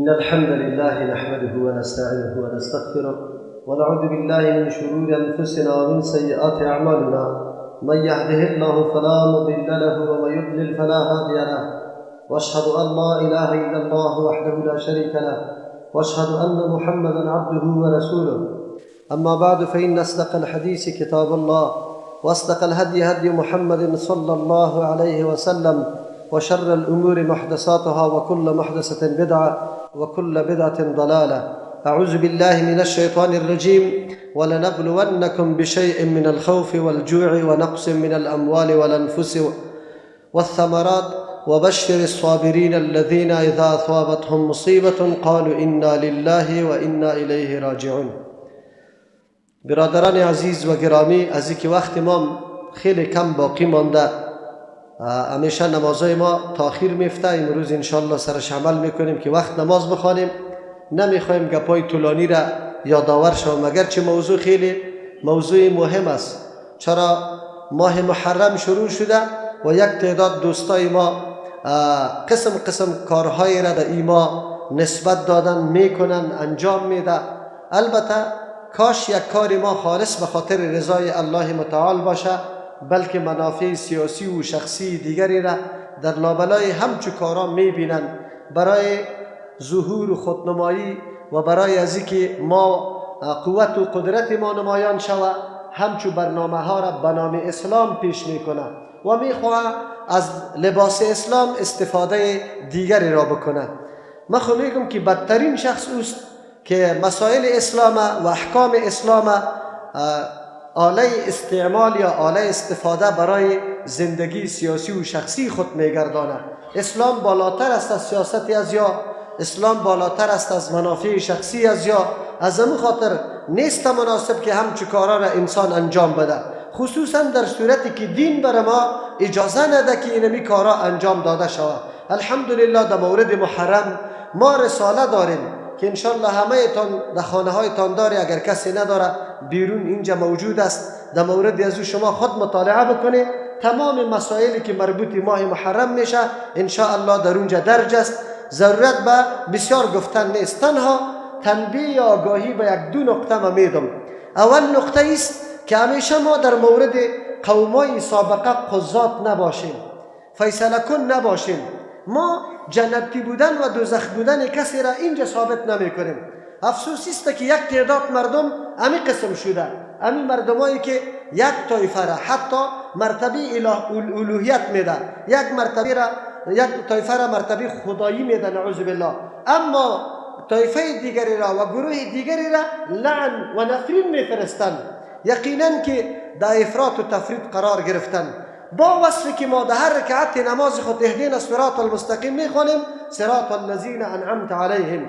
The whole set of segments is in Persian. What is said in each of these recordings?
إن الحمد لله نحمده ونستعينه ونستغفره ونعوذ بالله من شرور أنفسنا ومن سيئات أعمالنا. من يهده الله فلا مضل له ومن يضلل فلا هادي له. وأشهد أن لا إله إلا الله وحده لا شريك له، وأشهد أن محمدا عبده ورسوله. أما بعد، فإن أصدق الحديث كتاب الله، وأصدق الهدي هدي محمد صلى الله عليه وسلم، وشر الأمور محدثاتها، وكل محدثة بدعة، وكل بدعة ضلالة. أعوذ بالله من الشيطان الرجيم. ولنبلونكم بشيء من الخوف والجوع ونقص من الأموال والأنفس والثمرات، وبشر الصابرين الذين إذا أصابتهم مصيبة قالوا إنا لله وإنا إليه راجعون. برادران عزیز و گرامی، از اینکه وقت ما خیلی کم باقی مانده، همیشه نمازهای ما تاخیر میفته. امروز انشالله سرش عمل میکنیم که وقت نماز بخوانیم. نمیخوایم گپای طولانی را یادآور شوم، اگرچه موضوع خیلی موضوع مهم است. چرا ماه محرم شروع شده و یک تعداد دوستای ما قسم قسم کارهای را در ای ماه نسبت دادن، میکنن، انجام میده. البته کاش یک کار ما خالص به خاطر رضای الله متعال باشه، بلکه منافع سیاسی و شخصی دیگری را در لابلای همچو کارا میبینن برای ظهور و خودنمایی و برای از که ما قوت و قدرت ما نمایان شوه، همچو برنامه ها را به نام اسلام پیش میکنه و میخواه از لباس اسلام استفاده دیگری را بکنه. من خو میگم که بدترین شخص اوست که مسائل اسلام و احکام اسلام آله استعمال یا آله استفاده برای زندگی سیاسی و شخصی خود میگردانه. اسلام بالاتر است از سیاست از یا اسلام بالاتر است از منافع شخصی از یا. از امو خاطر نیست مناسب که همچو کارا را انسان انجام بده، خصوصا در صورتی که دین بر ما اجازه نده که اینمی کارا انجام داده شود. الحمدلله در مورد محرم ما رساله داریم که انشالله همه تان در خانه های تان داری، اگر کسی نداره بیرون اینجا موجود است. در مورد از او شما خود مطالعه بکنید. تمام مسائلی که مربوط ماه محرم میشه انشاءالله در اونجا درج است. ضرورت به بسیار گفتن نیست، تنها تنبیه یا آگاهی به یک دو نقطه ما میدم. اول نقطه است که همیشه ما در مورد قومای سابقه قضات نباشیم، فیصله کن نباشیم. ما جنتی بودن و دوزخ بودن کسی را اینجا ثابت نمی کنیم. افسوس است که یک تعداد مردم امی قسم شده، امی مردمایی که یک طایفه را حتی مرتبه اله الوهیت میده، یک مرتبه را، یک طایفه را مرتبه خدایی میده، نعوذ بالله، اما طایفه دیگری را و گروه دیگری را لعن و نفرین میفرستند. یقینا که در افراط و تفریط قرار گرفتن. با وصفی که ما در هر رکعت نماز خود اهدنا الصراط المستقیم میخوانیم، صراط الذین انعمت علیهم،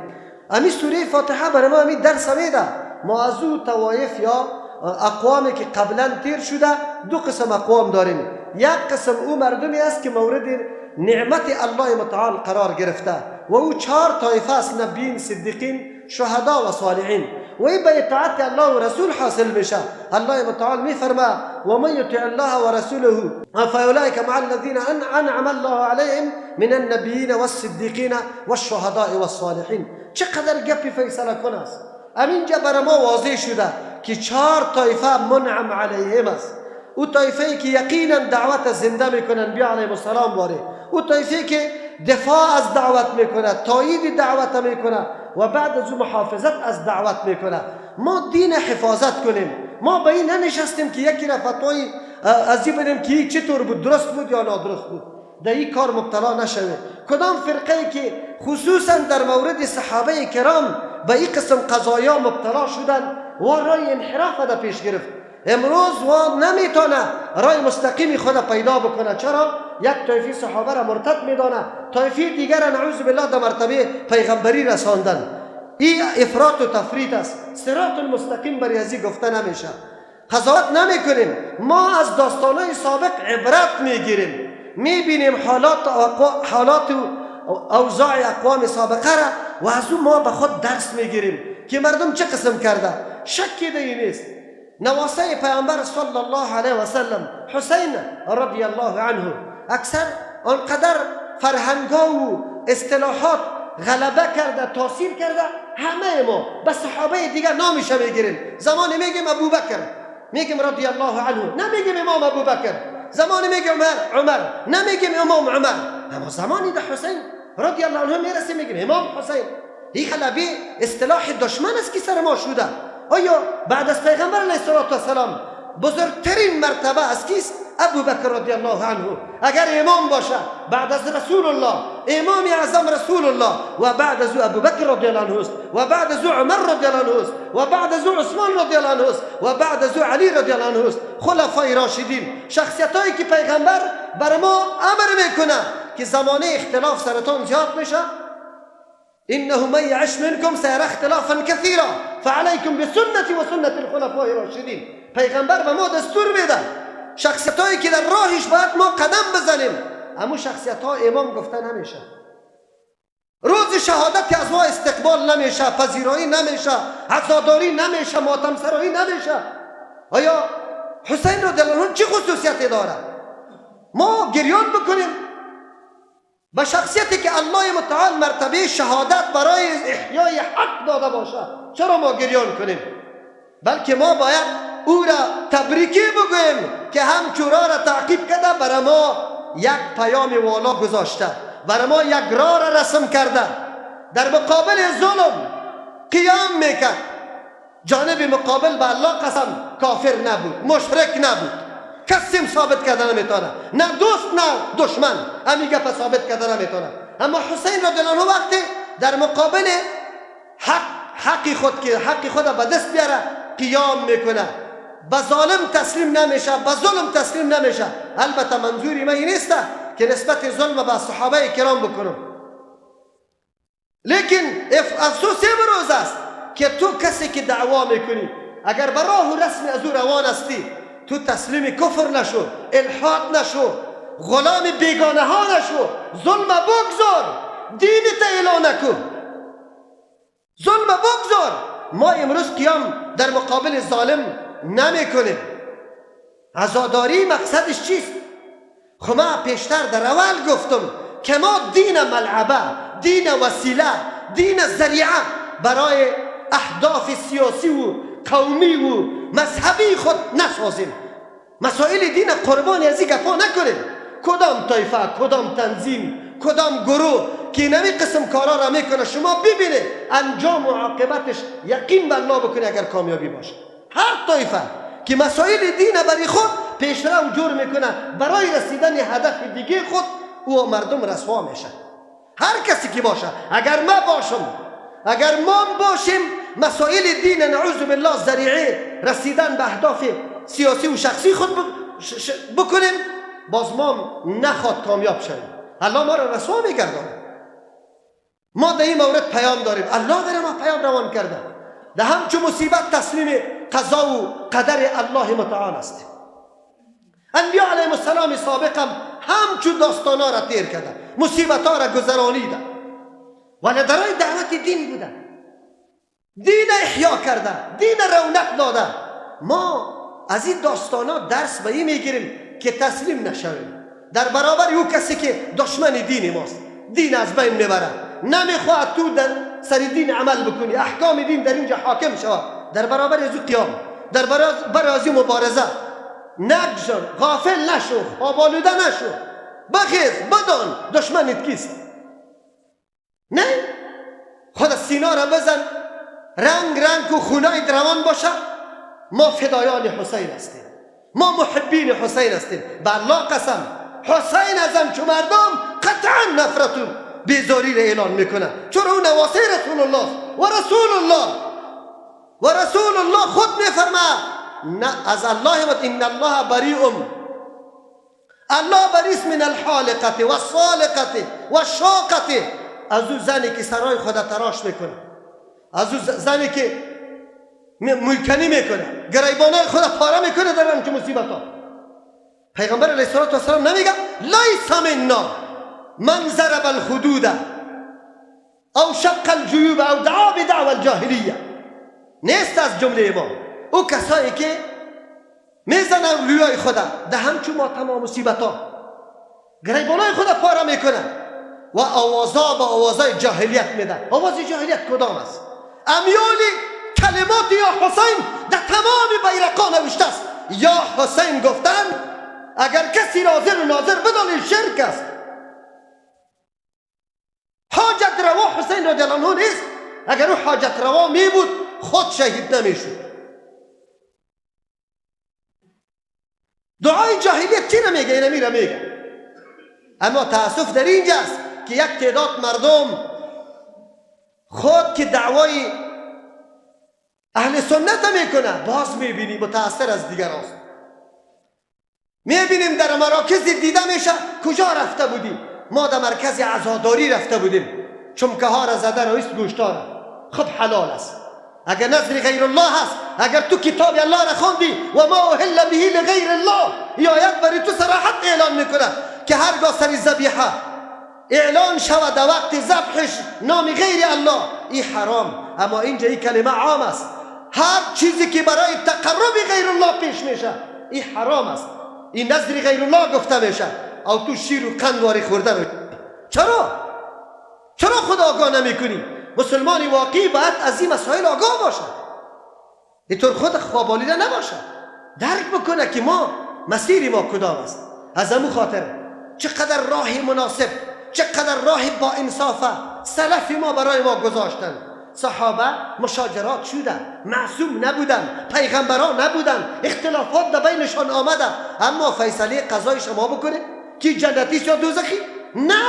امی سوره فاتحه برای ما امی درس میده. ما از او طوایف یا اقوامی که قبلا تیر شده دو قسم اقوام داریم. یک قسم او مردمی است که مورد نعمت الله متعال قرار گرفته و او چهار طایفه است: نبیین، صدیقین، شهدا و صالحین. و این به اطاعت الله و رسول حاصل میشه. الله متعال میفرما: و من یطع الله و رسوله فاولئک مع الذین انعم الله علیهم من النبیین والصدیقین والشهداء والصالحین. چقدر گپی فیصله کن است. همینجا برای ما واضح شده که چهار طایفه منعم علیهم است. او طایفه که یقینا دعوت زنده میکنن، انبیا علیهم السلام واره، او طایفه که دفاع از دعوت میکنه، تایید دعوت میکنه و بعد از او محافظت از دعوت میکنه. ما دین حفاظت کنیم. ما به این ننشستیم که یکی را فتوای از این بدیم که چطور بود، درست بود یا نادرست بود. در این کار مبتلا نشوه. کدام فرقه که خصوصا در مورد صحابه کرام به این قسم قضایا مبتلا شدن و رای انحراف در پیش گرفت، امروز و نمیتونه رای مستقیم خود پیدا بکنه. چرا؟ یک طایفه صحابه را مرتد میدانه، طایفه دیگر را نعوذ بالله در مرتبه پیغمبری رساندن. این افراط و تفریط است. صراط المستقیم بر ازی گفته نمیشه. قضاوت نمیکنیم. ما از داستانهای سابق عبرت میگیریم، میبینیم حالات و اوضاع اقوام سابقه را و از او ما به خود درس میگیریم که مردم چه قسم کرده. شکی در نیست نواسه پیامبر صلی الله علیه و سلم حسین رضی الله عنه، اکثر آنقدر فرهنگا و اصطلاحات غلبه کرده، تاثیر کرده. همه ما به صحابه دیگه نامش میگیریم. زمانی میگیم ابوبکر، میگیم رضی الله عنه، نمیگیم امام ابوبکر. زمانی میگیم عمر، نمیگیم امام عمر. اما زمانی ده حسین رضی الله عنه میرسیم میگیم امام حسین. این غلبه اصطلاح دشمن است که سر ما شده. آیا بعد از پیغمبر علیه السلام بزرگترین مرتبه از کیست؟ ابوبکر رضی الله عنه. اگر امام باشه بعد از رسول الله، امام اعظم رسول الله، و بعد از ابوبکر رضی الله عنه است، و بعد از عمر رضی الله عنه است، و بعد از عثمان رضی الله عنه است، و بعد از علی رضی الله عنه است. خلفای راشدین، شخصیتایی که پیغمبر بر ما امر میکنه که زمانه اختلاف سرطان زیاد میشه. انه من يعش منكم سيرى اختلافا كثيرا فعليكم بسنتي وسنة الخلفاء الراشدين. پیغمبر به ما دستور میده شخصیتایی که در راهش باید ما قدم بزنیم، اما شخصیت ها امام گفته نمیشه. روز شهادت از ما استقبال نمیشه، پذیرایی نمیشه، عزاداری نمیشه، ماتم سرایی نمیشه. آیا حسین رضی الله عنه چه خصوصیتی داره؟ ما گریان بکنیم به شخصیتی که الله متعال مرتبه شهادت برای احیای حق داده باشه، چرا ما گریان کنیم؟ بلکه ما باید او را تبریکی بگوییم که همچورا را تعقیب کرده، برای ما یک پیام والا گذاشته، برای ما یک راه را رسم کرده. در مقابل ظلم قیام میکرد، جانب مقابل به الله قسم کافر نبود، مشرک نبود، کسی ثابت کرده نمیتونه، نه دوست نه دشمن، همی گپ ثابت کرده نمیتونه. اما حسین رضی الله عنه وقتی در مقابل حق خود که حق خود به دست بیاره قیام میکنه، به ظالم تسلیم نمیشه، به ظلم تسلیم نمیشه. البته منظوری من این نیست که نسبت ظلم به صحابه کرام بکنم، لیکن افسوس امروز است که تو کسی که دعوا میکنی اگر به راه و رسم از او روان هستی، تو تسلیم کفر نشو، الحاد نشو، غلام بیگانه ها نشو، ظلم بگذار، دینت اعلان نکن، ظلم بگذار. ما امروز قیام در مقابل ظالم نمی کنیم. عزاداری مقصدش چیست؟ خب ما پیشتر در اول گفتم که ما دین ملعبه، دین وسیله، دین ذریعه برای اهداف سیاسی و قومی و مذهبی خود نسازیم. مسائل دین قربانی از این گپا نکنیم. کدام طایفه، کدام تنظیم، کدام گروه که نمی قسم کارا را میکنه، شما ببینید انجام و عاقبتش یقین به الله بکنه اگر کامیابی باشه. هر طایفه که مسائل دین برای خود پیشرو جور میکنه برای رسیدن هدف دیگه خود، او مردم رسوا میشه. هر کسی که باشه، اگر ما باشم، اگر ما باشیم، مسائل دین نعوذ بالله ذریعه رسیدن به اهداف سیاسی و شخصی خود بکنیم، باز ما نخواد کامیاب شویم. الله ما را رسوا میگردانه. ما در این مورد پیام داریم، الله در ما پیام روان کرده. در همچو مصیبت تسلیم قضا و قدر الله متعال است. انبیاء علیهم السلام سابقم همچو داستانا را تیر کرده، مصیبت ها را گذرانیده، ولی درای دعوت دین بوده، دین احیا کرده، دین رونق داده. ما از این داستانا درس به این میگیریم که تسلیم نشویم در برابر او کسی که دشمن دین ماست، دین از بین میبره، نمیخواهد تو در سر دین عمل بکنی، احکام دین در اینجا حاکم شود. در برابر از او قیام، در برابر از او مبارزه نگذار، غافل نشو، خوابالوده نشو، بخیز، بدان دشمنت کیست. نه خود سینا را بزن، رنگ رنگ و خونای روان باشه. ما فدایان حسین هستیم، ما محبین حسین هستیم. به الله قسم حسین ازم چو مردم قطعا نفرت و بیزاری را اعلان میکنه، چون او نواسه رسول الله و رسول الله و رسول الله خود میفرما نه از الله، ان الله بریء، الله بریس من الحالقه و الصالقه و الشاقه. از او زنی که سرای خود تراش میکنه، از او زنی که مویکنی میکنه، گریبانای خود پاره میکنه در همچون مصیبت ها. پیغمبر علیه السلام نمیگه لیس منا من ضرب الخدود او شق الجیوب او دعا بدعوى الجاهلیه. نیست از جمله ما او کسایی که میزنن رویای خدا در همچون ما تمام مصیبت ها، گریبانای خود پاره میکنه. و آوازا با آوازای جاهلیت میده. آواز جاهلیت کدام است؟ امیال کلمات یا حسین در تمام بیرقا نوشته است. یا حسین گفتن اگر کسی ناظر و ناظر بدانید شرک است. حاجت روا حسین رضی الله عنه نیست. اگر او حاجت روا می بود خود شهید نمیشد. دعای جاهلیت چی نمیگه؟ اینمی را میگه. اما تاسف در اینجاست که یک تعداد مردم خود که دعوای اهل سنت میکنه باز میبینی متاثر از دیگر است. میبینیم در مراکز دیده میشه. کجا رفته بودیم؟ ما در مرکز عزاداری رفته بودیم، چمکه ها را زده رئیس گوشتا را. خب حلال است اگر نظر غیر الله است. اگر تو کتاب الله را خواندی و ما اهل به لغیر الله، این آیت برای تو صراحت اعلان میکنه که هرگاه سر ذبیحه اعلان شود در وقت ذبحش نام غیر الله، این حرام. اما اینجا این کلمه عام است. هر چیزی که برای تقرب غیر الله پیش میشه این حرام است، این نظر غیر الله گفته میشه. او تو شیر و قند واری خورده رو چرا؟ چرا خود آگاه نمیکنی؟ مسلمان واقعی باید از این مسائل آگاه باشه، اینطور خود خوابالیده نباشه، درک بکنه که ما مسیر ما کدام است. از امو خاطر چقدر راه مناسب، چقدر راه با انصافه سلف ما برای ما گذاشتن. صحابه مشاجرات شده، معصوم نبودن، پیغمبران نبودن، اختلافات در بینشان آمده، اما فیصله قضای شما بکنه که جنتی یا دوزخی؟ نه،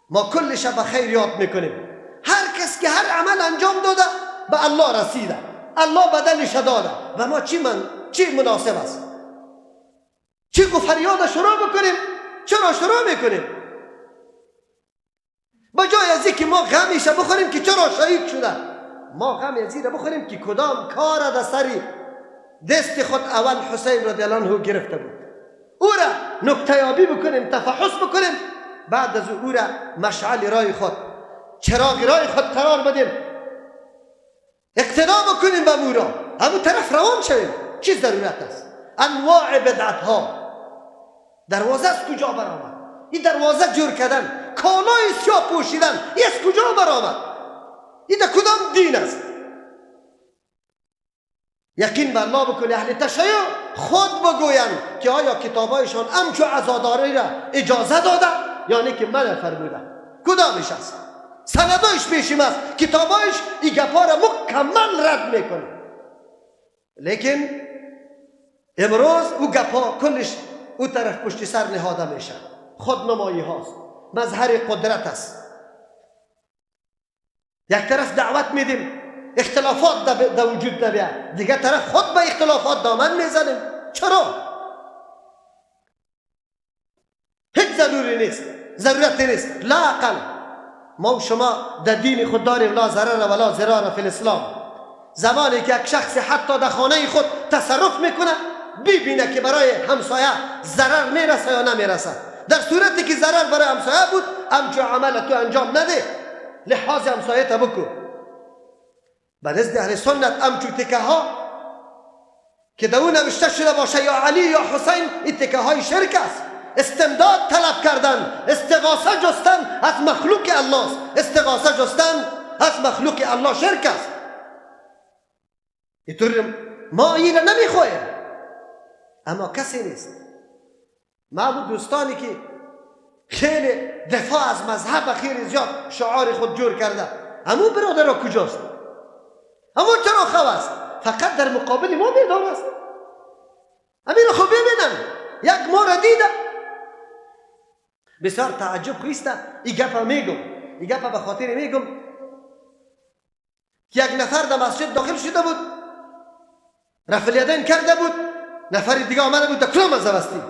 ما کل شب خیر یاد میکنیم. هر کس که هر عمل انجام داده به الله رسیده، الله بدلش داده و ما چی مناسب است؟ چی فریاد شروع بکنیم؟ چرا شروع میکنیم؟ با جای از اینکه ما غمیش بخوریم که چرا شهید شده، ما غم از این بخوریم که کدام کار در سری دست خود اول حسین رضی الله عنه گرفته بود، او را نکته یابی بکنیم، تفحص بکنیم، بعد از او را مشعل رای خود، چراغ رای خود قرار بدیم، اقتدا بکنیم به او را، همون طرف روان شویم. چی ضرورت است؟ انواع بدعت ها. دروازه از کجا برآمد؟ این دروازه جور کردن، کالای سیاه پوشیدن، این از کجا برآمد؟ این در کدام دین است؟ یقین بر الله بکنی اهل تشیع خود بگویند که آیا کتابایشان همچو عزاداری را اجازه داده یا نه که من فرموده؟ کدامش است؟ سندایش پیشیم است، کتابایش این گپا را مکمل رد میکنه. لیکن امروز او گپا کلش او طرف پشت سر نهاده میشه. خودنمایی هاست، مظهر قدرت است. یک طرف دعوت میدیم اختلافات در وجود نبیه، دیگه طرف خود به اختلافات دامن میزنیم. چرا؟ هیچ ضروری نیست، ضرورت نیست. لا اقل ما و شما در دین خود داریم لا ضرر ولا ضرار فی الاسلام. زمانی که یک شخص حتی در خانه خود تصرف میکنه، ببینه که برای همسایه ضرر میرسه یا نمیرسه. در صورتی که ضرر برای همسایه بود، همچو عمل تو انجام نده، لحاظ همسایه تا بکن. به نزد اهل سنت همچو تکه ها که در او نوشته شده باشه یا علی یا حسین، این تکه های شرک است. استمداد طلب کردن، استغاثه جستن از مخلوق الله است. استغاثه جستن از مخلوق الله شرک است. اینطور ما این را نمیخواهیم، اما کسی نیست. ما بود دوستانی که خیلی دفاع از مذهب خیلی زیاد شعار خود جور کرده، همون برادر را کجاست؟ همون چرا خو است؟ فقط در مقابل ما بیدار است. همین را خوب ببینم یک ما را دیده بسیار تعجب خیسته. این گپ میگم، این گپ به خاطر میگم که یک نفر در مسجد داخل شده بود، رفع الیدین کرده بود، نفر دیگه آمده بود در کدام مذهب هستی؟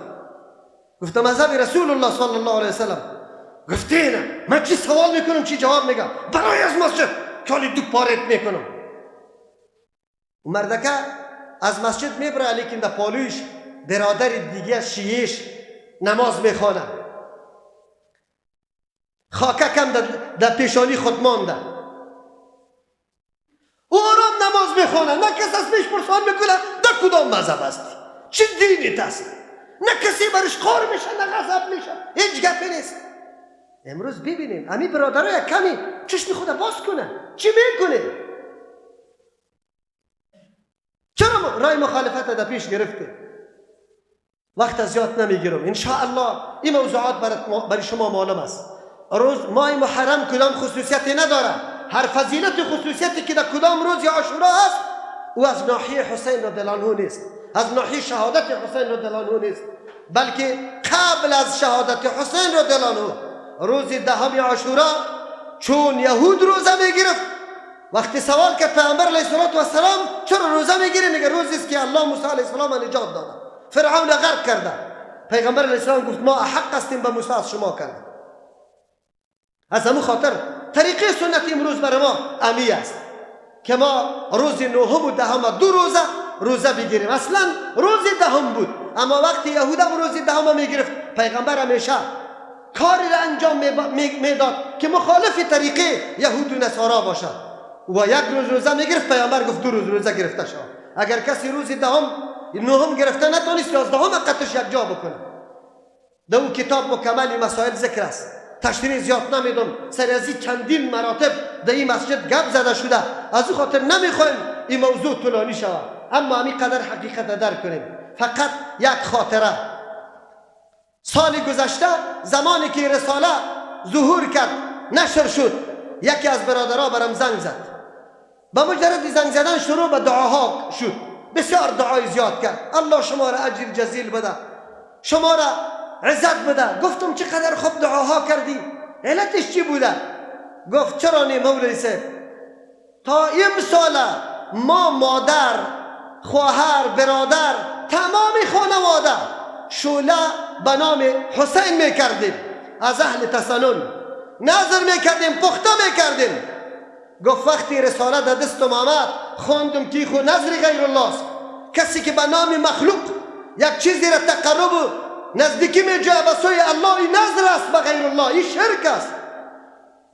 گفته مذهب رسول الله صلی الله علیه وسلم. گفته نه، من چی سوال میکنم چی جواب میگم، برای از مسجد کالی دو پارت میکنم. و مردکه از مسجد میبره، لیکن در پالویش برادر دیگه شیعش نماز میخوانه، خاکه کم در پیشانی خود مانده. او آرام نماز میخوانه، نه کس از پیش پرسان میکنه در کدام مذهب هستی، چه دینیت است، نه کسی برش قار میشه نه غضب میشه، هیچ گپی نیست. امروز ببینیم امی برادرای یک کمی چشم خود باز کنه، چی میکنه؟ چرا رای مخالفت در پیش گرفته؟ وقت زیاد نمیگیرم، ان شاء الله این موضوعات برای شما معلوم است. روز ماه محرم کدام خصوصیتی نداره، هر فضیلت خصوصیتی که در کدام روز عاشورا است او از ناحیه حسین رضی الله عنه نیست، از ناحیه شهادت حسین رضی الله عنه نیست، بلکه قبل از شهادت حسین رضی الله عنه روز دهم عاشورا چون یهود روزه میگرفت، وقتی سوال کرد پیامبر علیه الصلاة والسلام چرا روزه میگیری؟ میگه روزی است که الله موسی علیه السلام نجات داده، فرعون غرق کرده. پیغمبر علیه السلام گفت ما احق هستیم به موسی از شما کرده. از همون خاطر طریقه سنت امروز برای ما امی است که ما روز نهم و دهم دو روزه روزه بگیریم. اصلا روز دهم بود، اما وقتی یهود هم روز دهم میگرفت، پیغمبر همیشه کاری را انجام میداد که مخالف طریقه یهود و نصارا باشد و یک روز روزه میگرفت، پیامبر گفت دو روز روزه گرفته شد. اگر کسی روز دهم نهم گرفته نتونست، یازدهم قطش یک جا بکنه. در او کتاب مکمل مسائل ذکر است، تشریح زیاد نمیدم، سر از این چندین مراتب در این مسجد گپ زده شده، از او خاطر نمیخوایم این موضوع طولانی شود، اما همین قدر حقیقت درک کنیم. فقط یک خاطره، سال گذشته زمانی که رساله ظهور کرد، نشر شد، یکی از برادرها برام زنگ زد. به مجرد زنگ زدن شروع به دعاها شد، بسیار دعای زیاد کرد، الله شما را اجر جزیل بده، شما را عزت بده. گفتم چقدر خوب دعاها کردی، علتش چی بوده؟ گفت چرا نی مولوی صاحب، تا امسال ما مادر، خواهر، برادر، تمام خانواده شعله به نام حسین میکردیم، از اهل تسنن نظر میکردیم، پخته میکردیم. گفت وقتی رساله در دستم آمد خواندم که خو نظر غیر الله است، کسی که به نام مخلوق یک چیزی را تقرب و نزدیکی میجوید به سوی الله، این نظر است به غیر الله، این شرک است.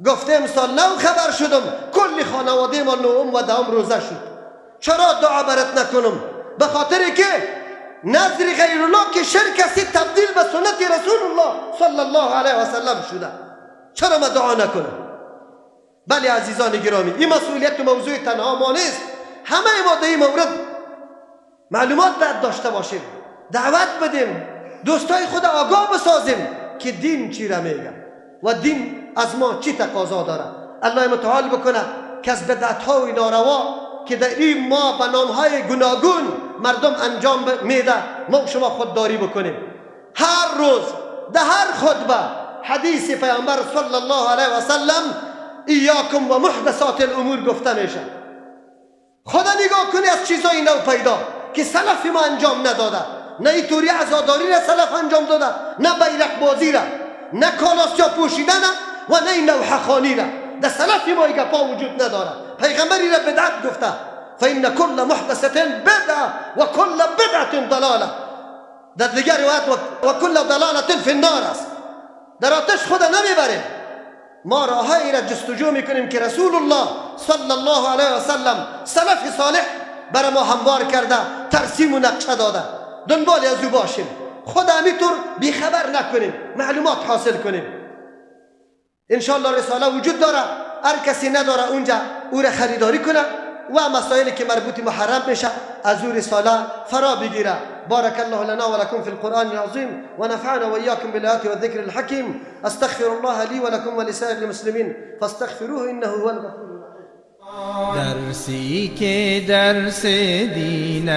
گفته امسال نو خبر شدم کل خانواده ما نهم و دهم روزه شد، چرا دعا برات نکنم؟ به خاطر که نظر غیر الله که شرک است تبدیل به سنت رسول الله صلی الله علیه و سلم شده، چرا ما دعا نکنم؟ بله عزیزان گرامی، این مسئولیت و موضوع تنها ما نیست، همه ما در این مورد معلومات باید داشته باشیم، دعوت بدیم، دوستای خود آگاه بسازیم که دین چی را میگه و دین از ما چی تقاضا داره. الله متعال بکنه که از بدعت ها و ناروا که در این ما به نام های گوناگون مردم انجام میده، ما شما خودداری بکنیم. هر روز در هر خطبه حدیث پیامبر صلی الله علیه و سلم ایاکم و محدثات الامور گفته میشه. خدا نگاه کنی از چیزای نو پیدا که سلف ما انجام نداده، نه اینطوری عزاداری را سلف انجام داده، نه بیرق بازی را، نه کالاسیا پوشیدن و نه نوحه خوانی را. در سلف ما این گپا وجود نداره. پیغمبری را بدعت گفته، فإن كل محدثة بدعة و كل بدعة ضلالة. در دیگر روایت و كل ضلالة فی النار است. در آتش خدا نمیبریم. ما راههایی را جستجو میکنیم که رسول الله صلی الله علیه و سلم سلف صالح برای ما هموار کرده، ترسیم و نقشه داده، دنبال از او باشیم. خود همینطور بیخبر نکنیم، معلومات حاصل کنیم. انشالله رساله وجود داره، هر کسی نداره اونجا او را خریداری کنه و مسائلی که مربوط محرم میشه از او رساله فرا بگیره. بارك الله لنا ولكم في القرآن العظيم ونفعنا وإياكم بالآيات والذكر الحكيم. أستغفر الله لي ولكم ولسائر المسلمين فاستغفروه إنه هو الغفور الرحيم. درسی که درس دین